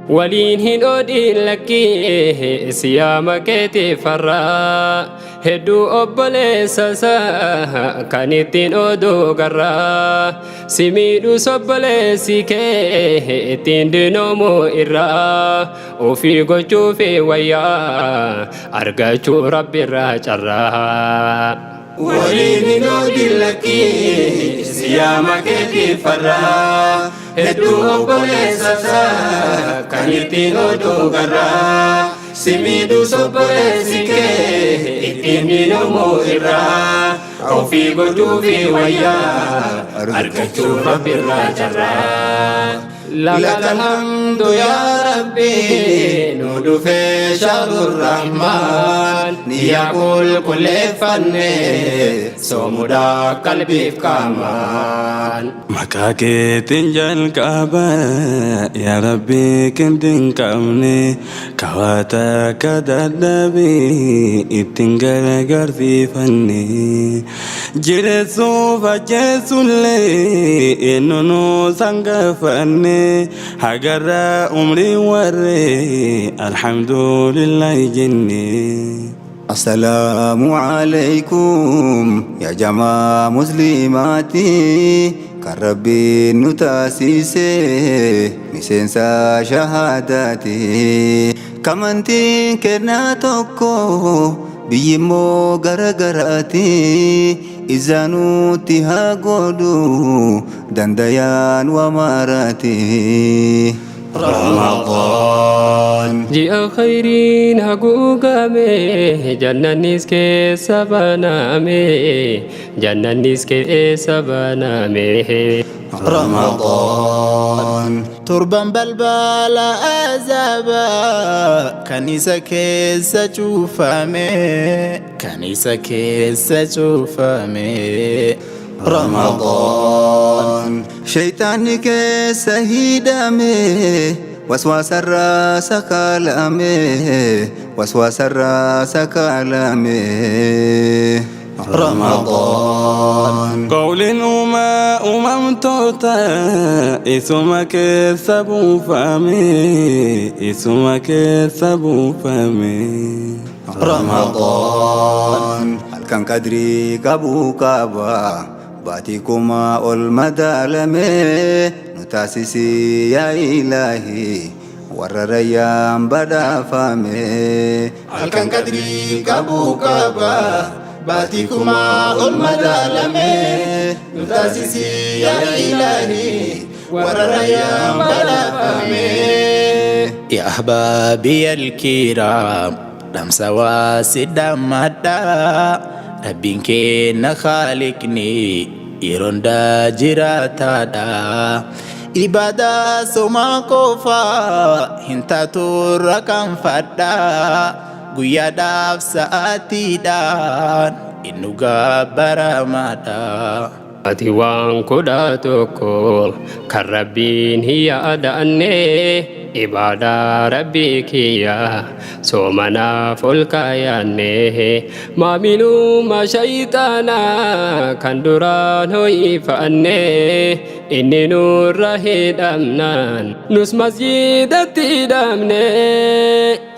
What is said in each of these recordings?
Waliin hin oodiin lakkii siyaama keetiif farraa hedduu obboleessa isaa kan ittiin oduu garraa si miidhus obboleessi kee ittiin dinoomuu irraa ofii gochuufi wayyaa argachuu rabbirraa carraa. Waliin hin oodin lakkii siyaama keetiif farraa hedduu obboleessa isaa kan ittiin oduu garraa si miidhus obboleessi kee ittiin dinoomuu irraa ofii gochuufi wayyaa argachuu rabbirraa carraa. لك الحمد يا ربي نود في شهر الرحمن نيقول كل فن صومدا قلبي في كمان. Maqaa keetiin jalqaba yaa Rabbii kinti hin qabne kawaata akka dadhabii ittiin gargaarsiifanne jireessuuf ajjeesullee eenyunuu sangafanne hagarra umrii warree alhamdulillahi jenne. السلام عليكم يا جماعة مسلماتي كربي نتاسيسي مسنسا شهاداتي كمنتين كنا توكو بيمو غرغراتي إذا نوتي هاغودو دنديان وماراتي. رمضان. Ji'a khayriin haguugame, jannannis keessa baname, jannannis keessa baname. رمضان. Torban balbala azaabaa kan isa keessa cuufame, kan isa keessa cuufame. رمضان. Shaytaanni keessa hidhame, waswaasarraa sakaalame, waswaasarraa sakaalame. رمضان. Qawliin uumaa uumamtoota isuma keessa buufame, isuma keessa buufame. رمضان. Halkan qadrii qabuu qaba baatii kuma ol madaalame nu taasisii yaa ilaahi warra rayyaan badhaafame. Halkan qadrii qabuu qaba baatii kumaa ol madaalame nu taasisii yaa ilaahi warra rayyaan badhaafame. يا أحبابي الكرام dhamsa waa si dhammadha rabbiin kenna khaliqni yeroo hundaa jiraataadha. Ibaadaa somaa qofaa hin taatu irra kanfadha guyyaadhaaf sa'aatiidhaan inni gabbaramaadha. Ati waan 11 kan rabbiin hin yaadanne ibaadaa rabbii kiyya soomanaaf ol kaayanne maamiluma shayxaanaa kan duraan ho'ifanne inni nurra hidhamnaan nus masjidatti hidhamne.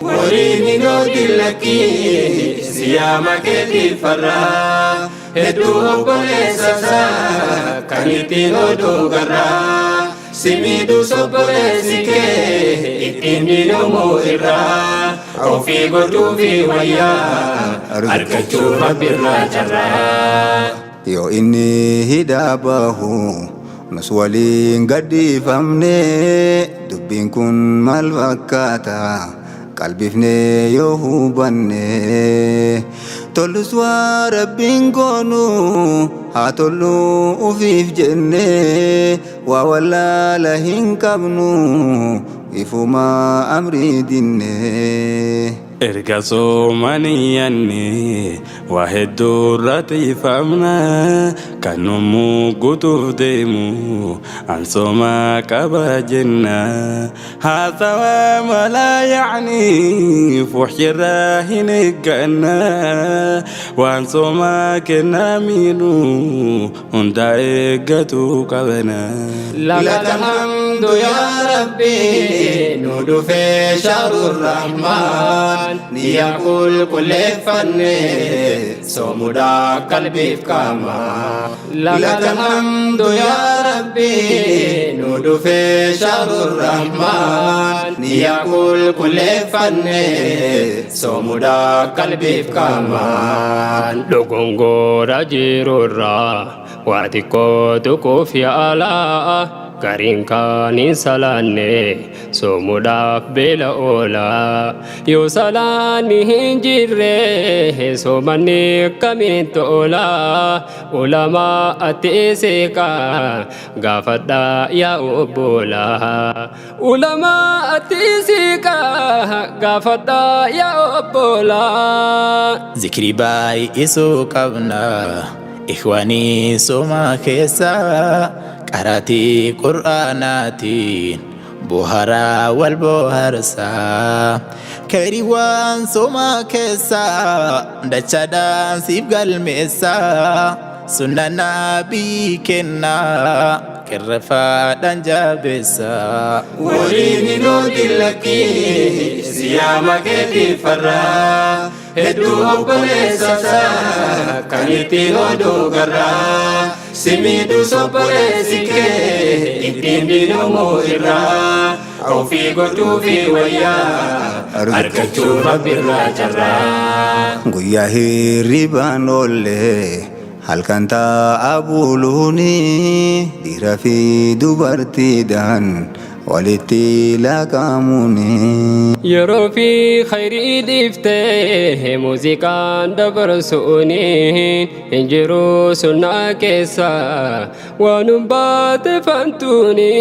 Waliin hin oodin lakkii siyaama keetiif farraa hedduu obboleessa isaa kan ittiin oduu garraa si miidhus obboleessi kee ittiin dinoomuu irraa ofii gochuufi wayyaa argachuu rabbirraa carraa. Yoo inni hidhaa bahu nus waliin gadhiifamne dubbiin kun maal fakkaata qalbifne yoo hubanne tollus waa rabbiin goonu haa tollu ufiif jenne waa wallaala hin qabnu ifuma amrii dinne. Erga soomaniyanne waa hedduu irra tiifamna kan nummuu guutuuf deemu an sooma qaba jenna haasawaa malaa yaani fuuxirraa hin eegganna waan sooma kennaa miidhu. Hundaa eeggatuu qabna. لك الحمد يا ربي نود في شهر الرحمن نيقول كل فن صومدا قلبي في كما لك الحمد يا ربي نود في شهر الرحمن نيقول كل فن صومدا قلبي في كما Dogongora jirurraa waa xiqqoo tuquuf yaalaa, gariin kaan hin salaanne soomuudhaaf beela oolaa. Yoo salaanni hin jirre soomanni akkamiin toolaa? Ulamaa ati seeqaa gaafadhaa yaa obbolaa. Ulamaa ati seeqaa gaafadhaa yaa obbolaa. Zikrii baay'isuu qabna ikhwaanii sooma keessa, qaraatii qur'aanaatiin boharaa wal bohaarsaa. Kayriiwwan sooma keessa dachaadhaan siif galmeessa, sunna nabii kennaa qirrafaadhaan jabeessa. Waliin nuti lakkii siyaama keetiif farraa hedduu obboleessa isaa kan ittiin oduu garraa si miidhus obboleessi kee ittiin diinamuu irraa ofii gochuu fi wayyaa argachuu rabbirraa carraa. Guyyaa hirribaan oolle halkan taa'a buluuni, dhiira fi dubartiidhaan walitti laqamuuni. Yeroo fi khayrii dhiiftee muuziqaan dabarsuuni hin jiru sunnaa keessa waanum baate fantuuni.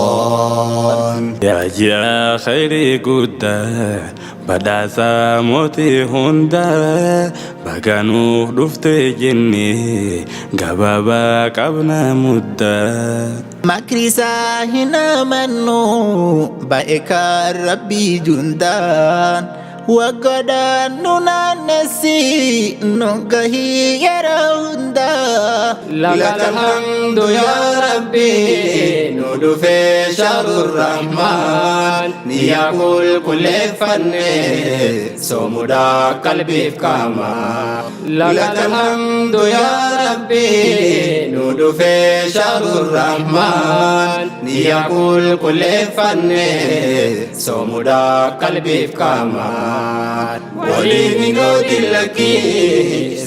Ramadaan. Yaa ji'a khayrii guddaa, badhaasaa mootii hundaa, baga nuuf dhufte jennee gabaabaa qabna muddaa. Makrisaa hin amannu baay'ee rabbii jundaan waggaadhaan nu naannessi nu gahii yeroo hundaa. لك الحمد يا ربي نود في شهر الرحمن نيقول كل فن صومدا قلبي في كما لك الحمد يا ربي نود في شهر الرحمن نيقول كل فن صومدا قلبي في كما ولين نود لك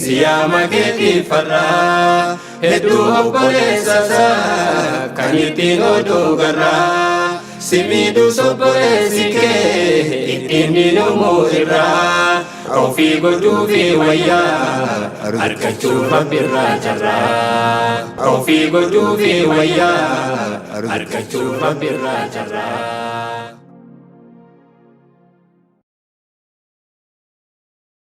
siyaama keetiif farraa hedduu obboleessa isaa kan ittiin oduu garraa si miidhus obboleessi kee ittiin diinamuu irraa ofii gochuu fi wayyaa argachuu rabbirraa carraa ofii gochuu fi wayyaa argachuu rabbirraa carraa.